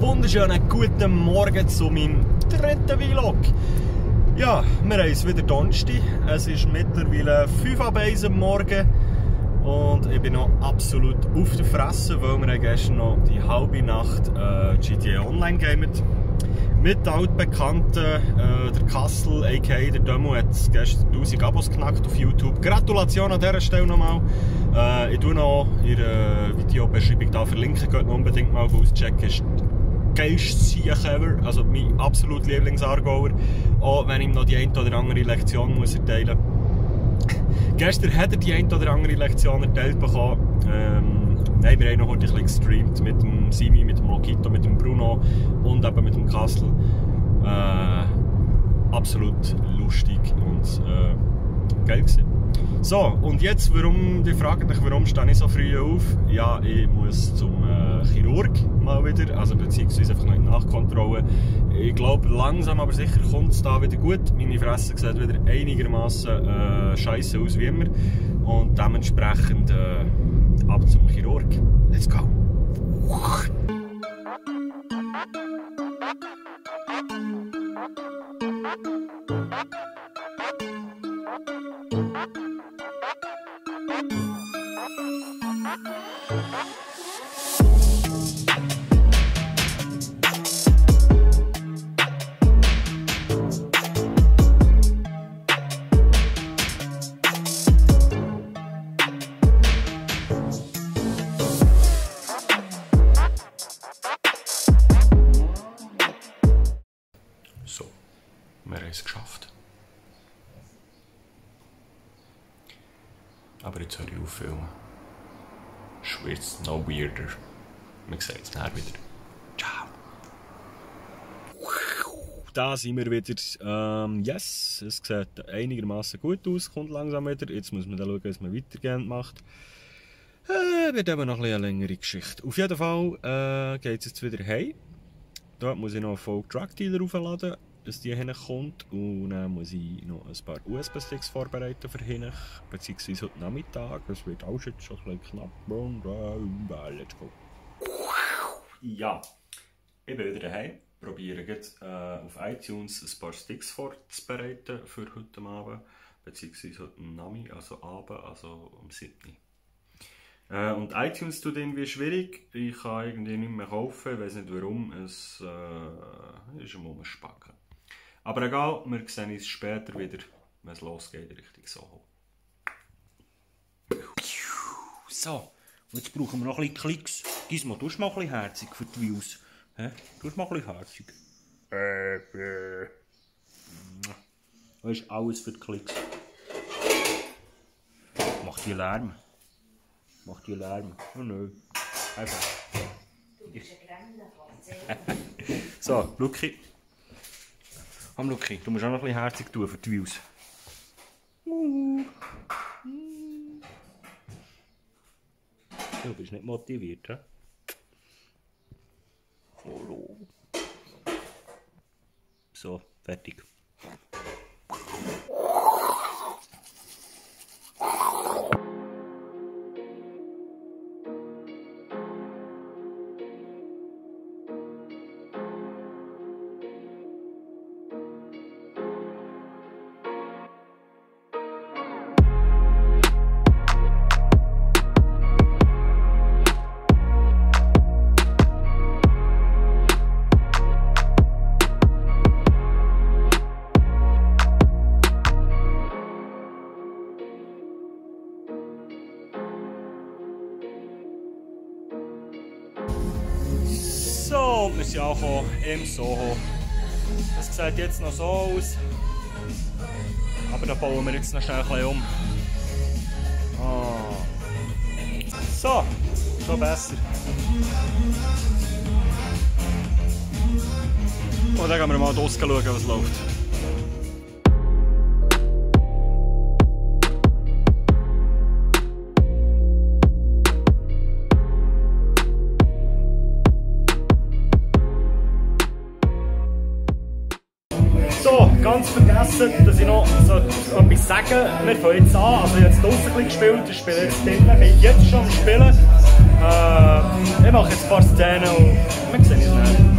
wunderschönen guten Morgen zu meinem dritten Vlog. Ja, wir haben es wieder Donnerstag. Es ist mittlerweile 5 ab 1 am Morgen und ich bin noch absolut auf der Fresse, weil wir gestern noch die halbe Nacht GTA Online gamet. Mit den Altbekannten, der Kassel, a.k.a. der Demo, hat gestern 1000 Abos geknackt auf YouTube. Gratulation an dieser Stelle nochmal. Ich tue noch in der Videobeschreibung da verlinken, könnt ihr unbedingt mal auschecken. Ist geilstes Sieg ever, also mein absolut Lieblings-Aargauer. Auch wenn ich ihm noch die eine oder andere Lektion muss erteilen muss. Gestern hat er die eine oder andere Lektion erteilt bekommen. Nein, wir haben noch heute ein bisschen gestreamt mit dem Simi, mit dem Lokito, mit dem Bruno und eben mit dem Kassel. Absolut lustig und geil gewesen. So, und jetzt, die fragen mich, warum stehe ich so früh auf? Ja, ich muss zum Chirurg mal wieder, also beziehungsweise einfach noch in die Nachkontrolle. Ich glaube, langsam aber sicher kommt es da wieder gut. Meine Fresse sieht wieder einigermaßen scheiße aus wie immer. Und dementsprechend ab zum Chirurg. Let's go! So, wir haben es geschafft. Aber jetzt höre ich auf filmen. Schwitzt noch weirder. Wir sehen uns nachher wieder. Ciao. Da sind wir wieder. Yes, es sieht einigermaßen gut aus, kommt langsam wieder. Jetzt muss man dann schauen, was man weitergehend macht. Wird aber noch eine längere Geschichte. Auf jeden Fall geht es jetzt wieder heim. Dort muss ich noch einen Folk Drug Dealer aufladen, dass die hinkommt. Und dann muss ich noch ein paar USB-Sticks vorbereiten für hinten, beziehungsweise heute Nachmittag. Das wird auch jetzt schon ein bisschen knapp. Let's go. Ja, ich bin wieder daheim. Probiere jetzt auf iTunes ein paar Sticks vorzubereiten für heute Abend, beziehungsweise heute Nachmittag, also Abend, also um 7 Uhr. Und iTunes tut irgendwie schwierig, ich kann irgendwie nicht mehr kaufen, ich weiß nicht warum, es ist ein Umspacken. Aber egal, wir sehen uns später wieder, wenn es losgeht, Richtung Soho. So, jetzt brauchen wir noch ein bisschen Klicks. Gizmo, du bist mal ein bisschen herzig für die Views. Du bist mal ein bisschen herzig. Das ist alles für die Klicks. Mach die Lärm. Mach die Lärm. Oh nö. Einfach. So, Luki. Luki, du musst auch noch ein bisschen herzig tun für die Views. Du bist nicht motiviert, hä? So, fertig. So, wir sind angekommen im Soho. Das sieht jetzt noch so aus. Aber da bauen wir jetzt noch schnell ein bisschen um. So, schon besser. Und dann gehen wir mal draussen schauen, was läuft. So, ganz vergessen, dass ich noch etwas sagen. Wir fangen jetzt an, also ich habe jetzt draussen gespielt, ich spiele jetzt drinnen, ich bin jetzt schon am Spielen. Ich mache jetzt ein paar Szenen und wir sehen uns dann.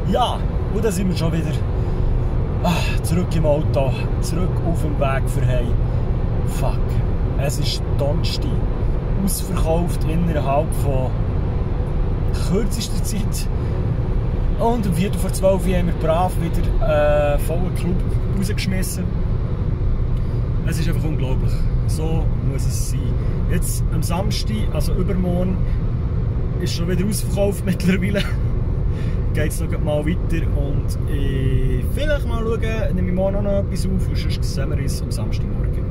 Ja, und da sind wir schon wieder zurück im Auto, zurück auf dem Weg für heim. Fuck, es ist Donnerstag, ausverkauft innerhalb von kürzester Zeit. Und um 11:45 haben wir brav wieder vollen Club rausgeschmissen. Es ist einfach unglaublich. So muss es sein. Jetzt am Samstag, also übermorgen, ist schon wieder ausverkauft mittlerweile. Geht es noch mal weiter und vielleicht mal schauen, nehme ich morgen auch noch etwas auf und sonst sehen wir uns am Samstagmorgen.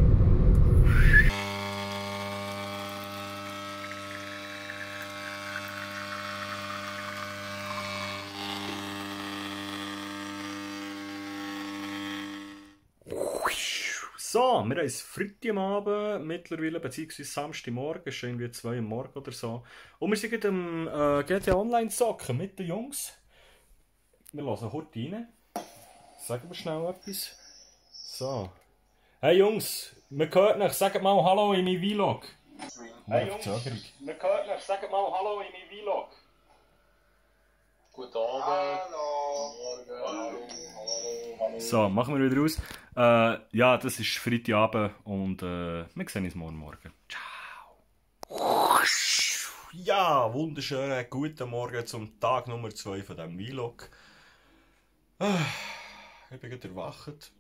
So, wir haben es Freitag am Abend mittlerweile, beziehungsweise Samstagmorgen, es ist irgendwie 2 Uhr morgens oder so. Und wir sind am GTA Online zocken mit den Jungs. Wir hören heute rein. Sagen wir schnell etwas. So. Hey Jungs, wir hören euch, sagt mal Hallo in meinem Vlog. Hey Jungs, wir hören euch, sagt mal Hallo in meinem Vlog. Guten Abend. Hallo. Morgen. Hallo. So, machen wir wieder aus. Ja, das ist Freitagabend und wir sehen uns morgen. Ciao. Ja, wunderschönen guten Morgen zum Tag Nummer 2 von diesem Vlog. Ich bin gerade erwacht.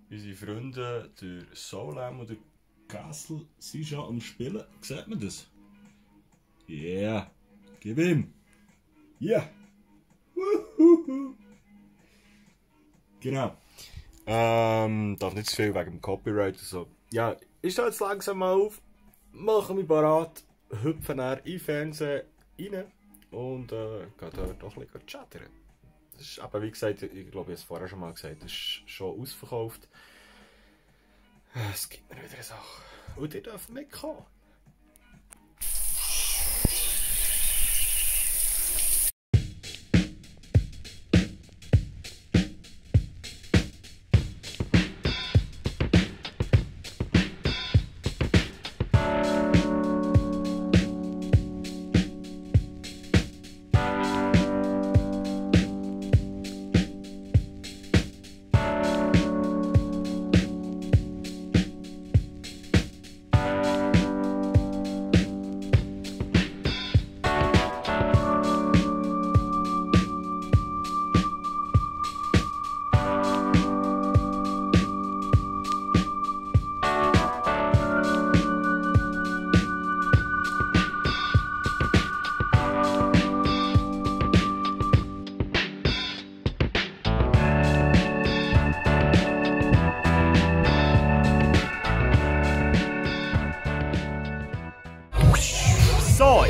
Unsere Freunde, der Solem und der Kessel, sind schon am Spielen. Sieht man das? Ja, yeah. Gib ihm! Ja! Yeah. Genau. Darf nicht zu viel wegen dem Copyright. Also, ja, ich stehe jetzt langsam mal auf, mache mich parat, hüpfe dann in den Fernsehen rein und gehe dort doch ein bisschen chattern. Das ist aber, wie gesagt, ich glaube, ich habe es vorher schon mal gesagt, das ist schon ausverkauft. Es gibt mir wieder eine Sache. Und ihr dürft mitkommen.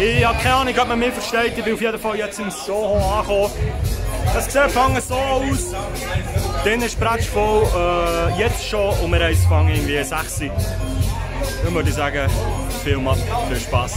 Ich habe keine Ahnung, ob man mich versteht. Ich bin auf jeden Fall jetzt im Soho angekommen. Das sieht fangen so aus. Dann ist Pratsch voll, jetzt schon und wir fangen irgendwie 6 Uhr. Dann würde ich sagen, viel Spaß.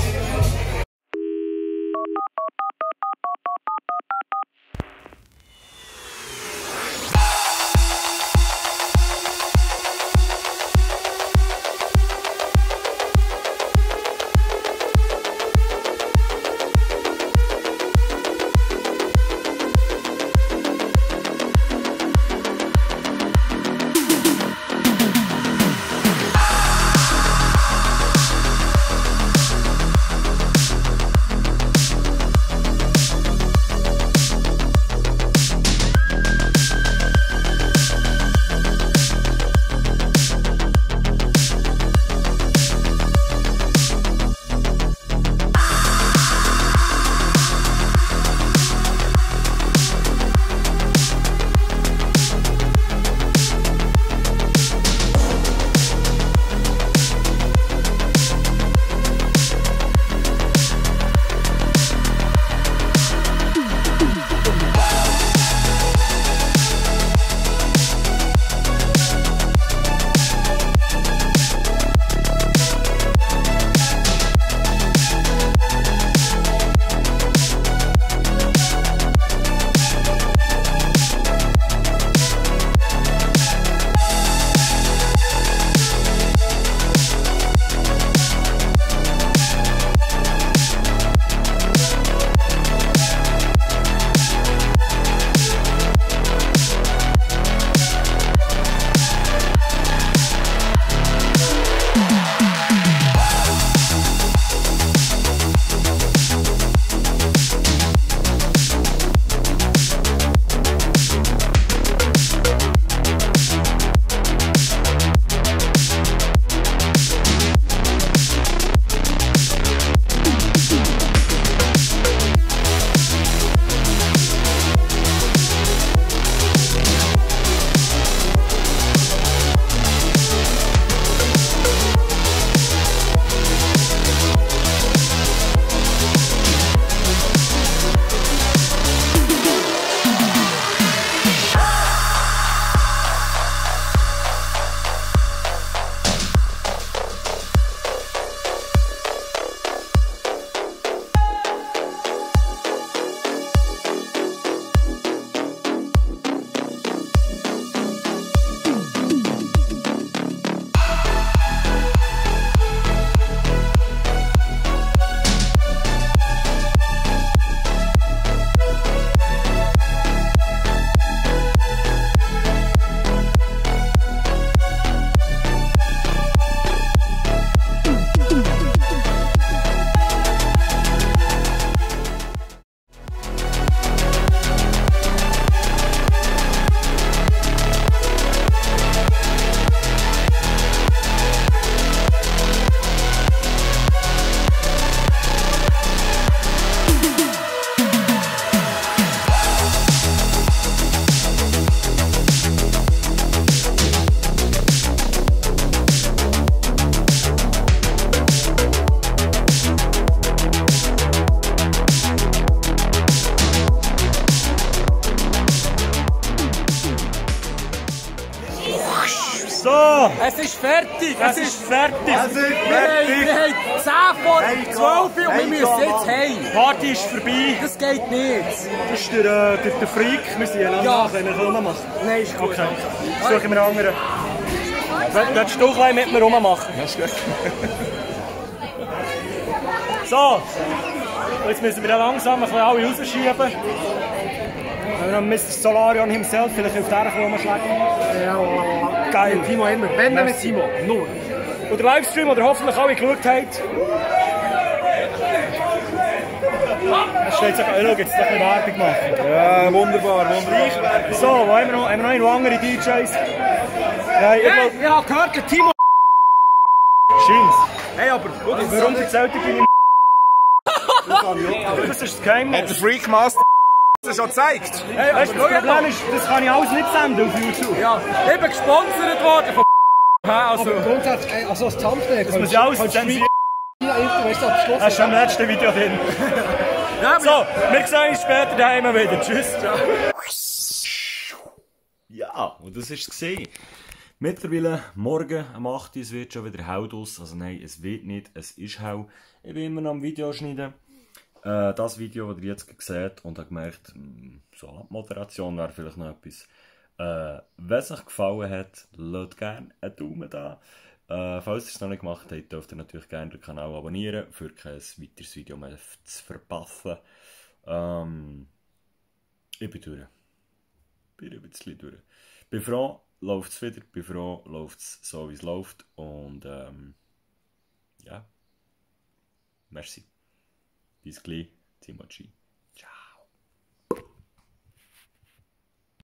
So! Es ist fertig! Es ist fertig! Wir haben 10 vor 12 und wir müssen jetzt heim! Die Party ist vorbei! Das geht nicht! Das ist der Freak, wir sind ja nach, wenn wir rummachen. Nein, ist gut. Okay, suchen wir einen anderen. Willst du gleich mit mir rummachen? Ja, ist gut. So! Jetzt müssen wir dann langsam ein bisschen alle rausschieben. Wenn wir noch Mr. Solarion himself vielleicht auf der rumschlagen. Ja, Geil! Timo immer. Wenn dann mit Timo. Nur. Und der Livestream, den ihr hoffentlich alle geschaut habt. Es steht sogar, schau, jetzt doch eine Werbung machen. Ja, wunderbar, wunderbar. So, wo haben wir noch andere DJs? Ja, ich glaube... Ich habe gehört, der Timo... Scheint. Hey, aber Warum erzählt ihr deine Das ist das Geheimnis. hat der Freakmaster das schon gezeigt? Hey, weißt du, das Problem ist, das kann ich alles nicht senden auf YouTube. Ja, ich bin gesponsert worden von... Also, Grundsätzlich, also das Thumbnail, Das muss ich alles zensieren. in weißt du, am Schluss. Das ist am letzten Video drin. Ja, So, wir sehen uns später daheim wieder. Tschüss. Ja, und das war es. Mittlerweile morgen am 8 Uhr, es wird schon wieder hell aus. Also nein, es wird nicht, es ist hell. Ich bin immer noch am Video schneiden. Das Video, das ihr jetzt seht, und habe gemerkt, so Moderation wäre vielleicht noch etwas. Wenn es euch gefallen hat, lasst gerne einen Daumen da. Falls ihr es noch nicht gemacht habt, dürft ihr natürlich gerne den Kanal abonnieren, für kein weiteres Video mehr zu verpassen. Ich bin durch. Bin ein bisschen durch. Bin froh, läuft es wieder. Bin froh, läuft es so, wie es läuft. Und ja. Merci. Bis gleich, Timochi.